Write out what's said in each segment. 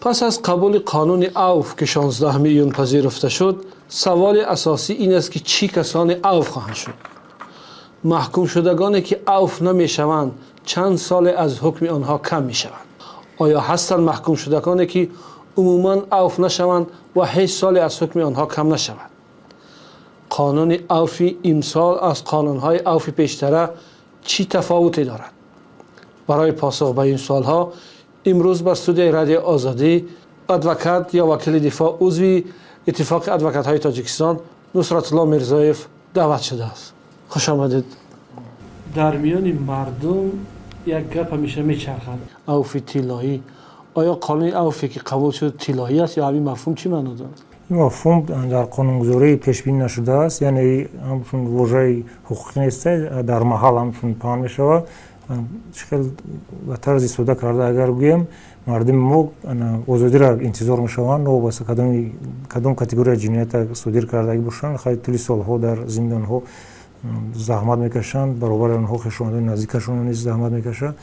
Пас аз қабули қонуни авф, ки 16 июн пазируфта шуд, саволи асосӣ ин аст, ки чӣ касоне авф хоҳанд шуд? Маҳкумшудагоне, ки авф намешаванд, чанд соле аз ҳукми онҳо кам мешаванд? Оё ҳастанд маҳкумшудагоне, ки умуман авф нашаванд ва ҳеҷ соле аз ҳукми онҳо кам нашавад? Қонуни авфи имсол аз қонунҳои авфи пештара чӣ тафовуте дорад? Барои посух ба ин суолҳо имрӯз ба студияи Радиои Озодӣ адвокат ё вакили дифоъ, узви Иттифоқи адвокатҳои Тоҷикистон Нусратулло Мирзоев даъват шудааст. Хуш омадед. Дар миёни мардум як гап ҳамеша мечархад: авфи тиллоӣ. Оё қонуни авфе, ки қабул шуд, тиллоӣ аст ё ҳамин мафҳум чӣ маъно дорад? Ин мафҳум дар қонунгузорӣ пешбинӣ нашудааст, яъне ҳамчун вожаи ҳуқуқӣ нест, дар маҳал ҳамчун паҳн мешавад. Чӣ хел ба тарзи сода карда агар гӯем, мардуми мо озодиро интизор мешаванд, новобаста кадом категорияи ҷиноята содир кардагӣ бошанд. Хай, тӯли солҳо дар зиндонҳо заҳмат мекашанд, баробари онҳо хешовандони наздикашон низ заҳмат мекашанд.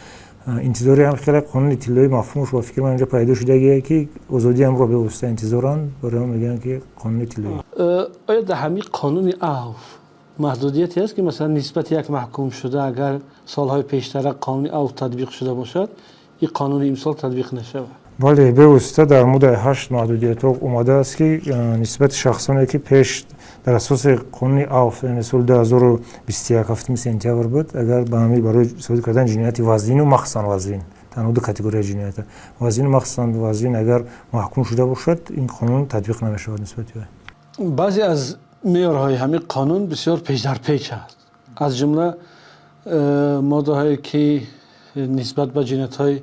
Интизори ҳам хеле қонуни тиллоӣ мафҳумаш ба фикри ман инҷо пайдо шудагие, ки озодиамро бевосита интизоранд, барои он мегӯянд, ки қонуни тиллоӣ. Оё дар ҳамин қонуни авф маҳдудияте аст, ки масалан нисбати як маҳкумшуда агар солҳои пештара қонуни авф татбиқ шуда бошад, ин қонуни имсол татбиқ нашавад? Бале, бевосита дар моддаи 8 маҳдудиятҳо омадааст, ки нисбати шахсоне, ки пеш дар асоси қонуни авф, яъне соли 2021 7 сентябр буд, агар ба ҳамин барои содир кардани ҷинояти вазнину махсусан вазнин, танҳо ду категорияи ҷиноята, вазнину махсусан вазнин, агар маҳкум шуда бошад, ин қонун татбиқ намешавад нисбати вай. Баъзе аз меъёрҳои ҳамин қонун бисёр печдарпеч аст, аз ҷумла моддаҳое, ки нисбат ба ҷиноятҳои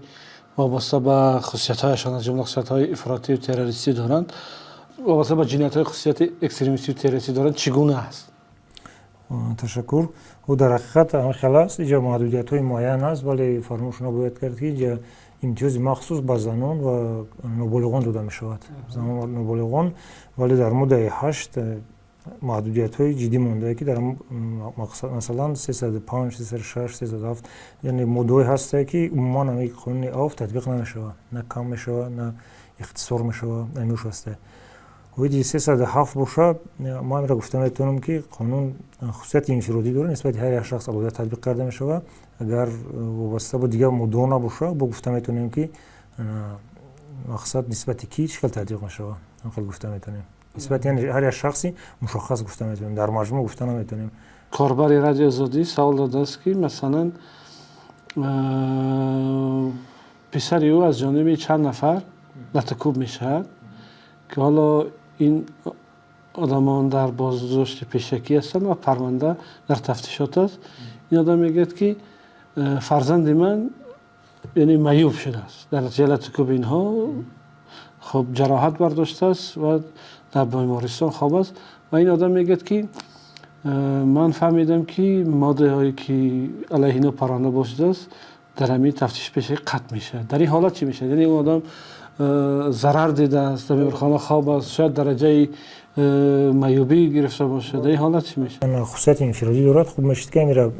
вобаста ба хусусиятҳояшон, аз ҷумла хусусиятҳои ифротию террористӣ доранд, вобаста ба ҷиноятҳои хусусияти экстремистию террористӣ доранд, чӣ гуна аст? Ташаккур. Ӯ дар ҳақиқат ҳамин хел аст, инҷа маҳдудиятҳои муайян аст, вале фаромӯш набояд кард, ки инҷа имтиёзи махсус ба занон ва ноболиғон дода мешавад, занон ва ноболиғон. Вале дар моддаи 8 маҳдудиятҳои ҷиддӣ мондае, ки дар масалан 305, 306, 307, яъне моддаҳое ҳастае, ки умуман ҳамин қонуни авф татбиқ намешавад, на кам мешавад, на ихтисор мешавад, амиуш ҳастае. Оиди 307 боша, ман инро гуфта метавонам, ки қонун хусусияти инфиродӣ дорад, нисбати ҳар як шахс алоҳида татбиқ карда мешавад. Агар вобаста ба дигар моддаҳо набоша, бо гуфта метавонем, ки мақсад нисбати кӣ чӣ хел татбиқ мешавад, хел гуфта метавонем. Нисбати ҳар як шахси мушаххас гуфта метавонем, дар маҷмӯъ гуфта наметавонем. Корбари Радио Озодӣ савол додааст, ки масалан писари ӯ аз ҷониби чанд нафар латукӯб мешавад, ки ҳоло ин одамон дар боздошти пешакӣ ҳастанд ва парванда дар тафтишот аст. Ин одам мегӯяд, ки фарзанди ман, яъне, маъюб шудааст, дар натиҷаи латукӯби инҳо хуб ҷароҳат бардоштааст ва дар бемористон хоб аст. Ва ин одам мегӯяд, ки ман фаҳмидам, ки моддаҳое, ки алайҳи ино парванда боз шудааст, дар ҳамин тафтиши пешакӣ қатъ мешавад. Дар ин ҳолат чӣ мешавад? Яъне он одам зарар дидааст, дар беморхона хоб аст, шояд дараҷаи маъюбӣ гирифта бошад. Дар ин ҳолат чӣ мешавад? Хусусияти инфиродӣ дорад. Хуб мешид, ки амира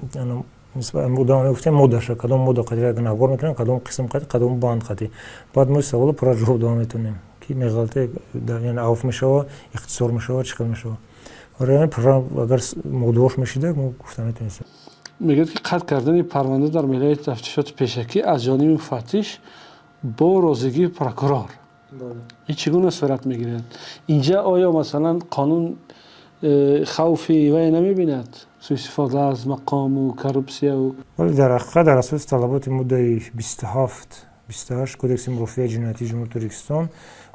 одам мегуфтем, моддаша, кадом модда қатъи гунаҳгор мекунам, кадом қисм қатъи, кадом банд қатъи. Баъд мо саволо пурра ҷавоб дода метавонем, ки меғалте, яъне авф мешава, ихтисор мешава, чӣ хел мешава. Барои ҳамин пурра агар моддаҳош мешида, мо гуфта метавонистем. Мегӯяд, ки қатъ кардани парванда дар марҳилаи тафтишоти пешакӣ аз ҷониби муфаттиш бо розигии прокурор, ин чӣ гуна сурат мегирад инҷа? Оё масалан қонун хавфи вай намебинад, суистифода аз мақому коррупсияу? Вале дар ҳақиқат дар асоси талаботи моддаи 27, 28 Кодекси мурофиаи ҷиноятии Ҷумҳурии Тоҷикистон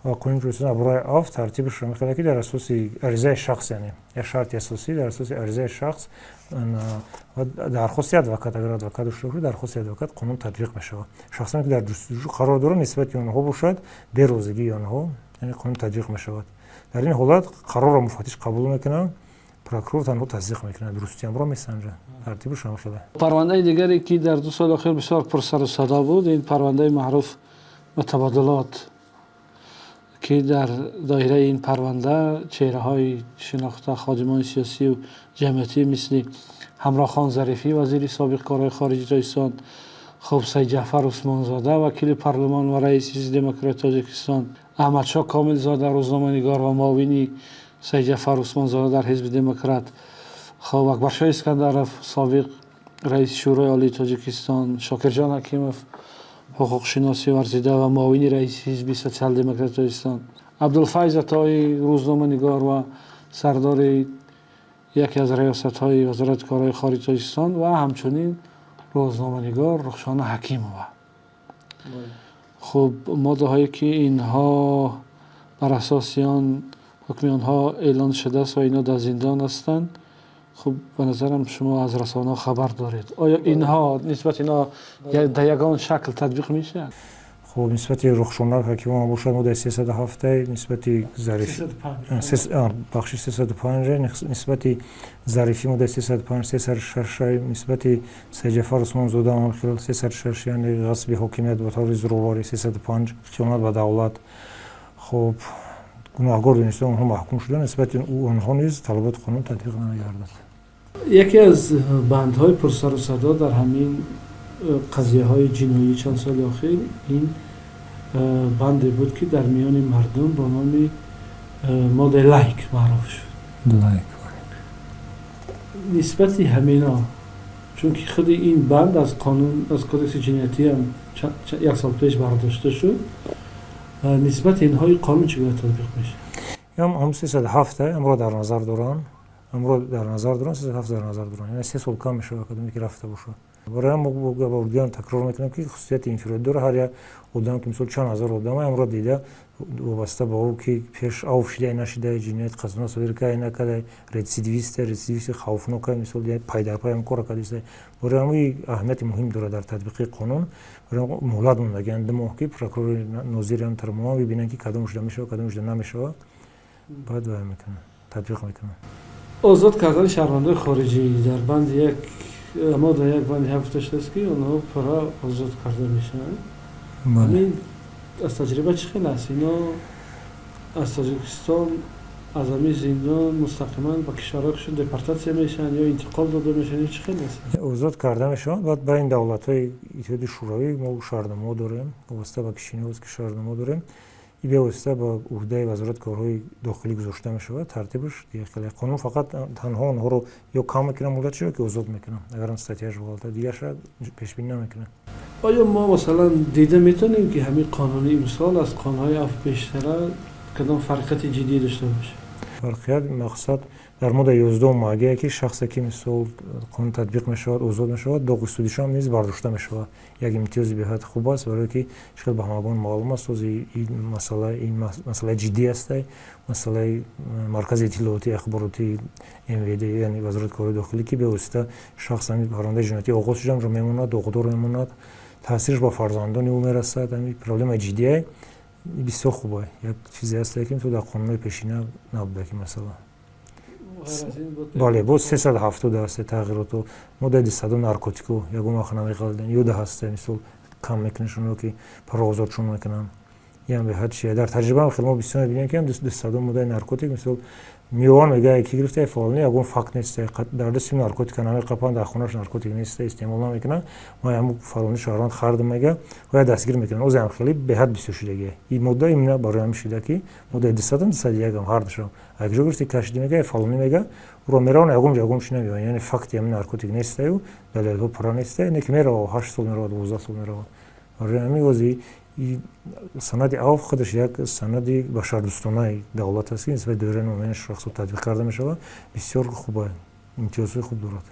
ва Қонуни Тоҷикистон дар бораи авф, тартибашро мехоҳад, ки дар асоси аризаи шахс, яъне як шарти асосӣ, дар асоси аризаи шахс ва дархости адвокат, агар адвокат дошта бошад, дархости адвокат, қонун татбиқ мешавад. Шахсоне, ки дар ҷустуҷӯ қарор доранд, нисбати онҳо бошад, бе розигии онҳо, яъне қонун татбиқ мешавад. Дар ин ҳолат қарорро муфаттиш қабул мекунад, прокурор танҳо тасдиқ мекунад, дурустиамро месанҷад. Тартибаш ҳам хеле. Парвандаи дигаре, ки дар 2 соли охир бисёр пурсару садо буд, ин парвандаи маъруф ба табодулот, ки дар доираи ин парванда чеҳраҳои шинохта, ходимони сиёсию ҷамъиятӣ, мисли Ҳамроҳхон Зарифӣ, вазири собиқ корҳои хориҷи Тоҷикистон. Хуб, Сайдҷаъфар Усмонзода, вакили парлумон ва раиси Ҳизби Демократи Тоҷикистон, Аҳмадшоҳ Комилзода, рӯзноманигор ва муовини Сайдҷаъфар Усмонзода дар Ҳизби Демократ, хуб, Акбаршоҳ Искандаров, собиқ раиси Шӯрои Олии Тоҷикистон, Шокирҷон Ҳакимов, ҳуқуқшиноси варзида ва муовини раиси Ҳизби Социал-Демократи Тоҷикистон, Абдулфайз Атоӣ, рӯзноманигор ва сардори яке аз риёсатҳои Вазорати корҳои хориҷи Тоҷикистон ва ҳамчунин рӯзноманигор Рухшона Ҳакимова. Хуб, моддаҳое ки инҳо бар асоси он ҳукми онҳо эълон шудааст ва инҳо дар зиндон ҳастанд, хуб, ба назарам шумо аз расонаҳо хабар доред. Оё инҳо нисбат инҳо дар ягон шакл татбиқ мешавад? Хуб, нисбати Рухшона Ҳакимова бошад, моддаи 307, нисбати Зариф, бахши 305, нисбати Зарифӣ моддаи 305, 306, нисбати Сайдҷафар Усмонзода хел 306, яъне ғасби ҳокимият ба таври зӯроварӣ, 305, хиёнат ба давлат. Хуб, гуноҳгор дониста онҳо маҳкум шуданд, нисбати онҳо низ талаботи қонун татбиқ намегардад. Яке аз бандҳои пурсару садо дар ҳамин қазияҳои ҷиноии чанд соли охир ин банде буд, ки дар миёни мардум бо номи моддаи лайк маъруф шуд. Лайк. Нисбати ҳамино, чунки худи ин банд аз қонун, аз кодекси ҷиноятиам як сол пеш бардошта шуд, нисбати инҳои қонун чӣ гуна татбиқ мешавад? Ҳам 307 амро дар назар доранд, амро дар назар доранд, 307 дар назар доранд, яъне 3 сол кам мешавад, кадоме ки рафта бошад. Барои ҳам бор такрор мекунам, ки хусусияти инфиродӣ дорад ҳар як одам, ки мисол чанд ҳазор одам амро дида, вобаста ба ӯ ки пеш авф шида, нашида, ҷиноят қасдона содир карда, накарда, рецидивист, рецидивисти хавфнока, мисол пайдарпай ҳам кора кардааст. Барои ҳамин аҳамияти муҳим дорад дар татбиқи қонун. Барои муҳлат мондагианд 2 моҳ, ки прокурори нозири тармома бибинанд, ки кадом шуда мешавад, кадом шуда намешавад, баъд вай мекунанд, татбиқ мекунанд. Озод кардани шаҳрвандои хориҷӣ дар банди як, модда як, банди ҳафт гуфта шудааст, ки онҳо пурра озод карда мешаванд. Ҳамин аз таҷриба чӣ хел аст? Ино аз Тоҷикистон, аз ҳамин зиндон мустақиман ба кишварҳои худшон депортатсия мешаванд ё интиқол дода мешаванд, ё чӣ хел аст? Озод карда мешаванд. Баъд байни давлатҳои Иттиҳоди Шӯравӣ мо шаҳрномаҳо дорем, вобаста ба Кишинёв ки шаҳрнома дорем, и бевосита ба уҳдаи Вазорати корҳои дохилӣ гузошта мешавад тартибаш. Хеле қонун фақат танҳо онҳоро ё кам мекунад муддатшо, ё ки озод мекунад, агар статьяш ғалата, дигарша пешбинӣ намекунад. Оё мо, масалан, дида метавонем, ки ҳамин қонуни имсол аз қонунҳои афв пештара кадом фарқияти ҷиддӣ дошта бошад? Фарқият, мақсад, дар моддаи 11 муайяне, ки шахсе ки мисол қонун татбиқ мешавад, озод мешавад, доғи судишам низ бардошта мешавад. Як имтиёзи беҳад хуб аст, барое ки хел ба ҳамагон маълум аст, ози ин масъала, ин масъалаи ҷиддӣ аста. Масъалаи маркази иттилоотии ахборотии МВД, яъне Вазорати корҳои дохилӣ, ки бевосита шахс ҳамин парвандаи ҷиноятӣ оғоз шуда, онҷо мемонад, доғдор мемонад, таъсираш ба фарзандони ӯ мерасад. Ҳамин проблемаи ҷиддие, бисёр хуба, як чизе ҳасте, ки дар қонунҳои пешина набуда ки масъала. Бале, боз 370 ҳасте тағйироту, моддаи 200, наркотику ягон вақт намеғалден, юда ҳасте, мисол кам мекунашон, ки пароозодшон мекунанд. Ям беҳад чия, дар таҷрибаам хеле мо бисёр мебинем, ки 200 моддаи наркотик, мисол меован, мега ки гирифта фалони, ягон факт нест, дар дасти наркотика намеқапанд, дар хонаш наркотик нест, истеъмол намекунанд, ма ҳаму фалони шаҳрванд хардам, мега, оя дастгир мекунанд. Озам хеле беҳад бисёр шудагия ин модда, имна барои ҳамин шуда, ки моддаи 200-ам, 201-ам, ҳардушам акҷо гирифти, кашиди, мега фалони, мега уро мераванд, ягон ҷо ягон чи намеёянд, яъне факти ҳамин наркотик нестаю, далелҳо пурра неста, не ки мерава, 8 сол мерава, 12 сол мерава. Барои ҳамин ози санади авф худаш як санади башардӯстонаи давлат аст, ки нисбати доираи муайяни шахсо татбиқ карда мешавад. Бисёр хуба, имтиёзҳои хуб дорад.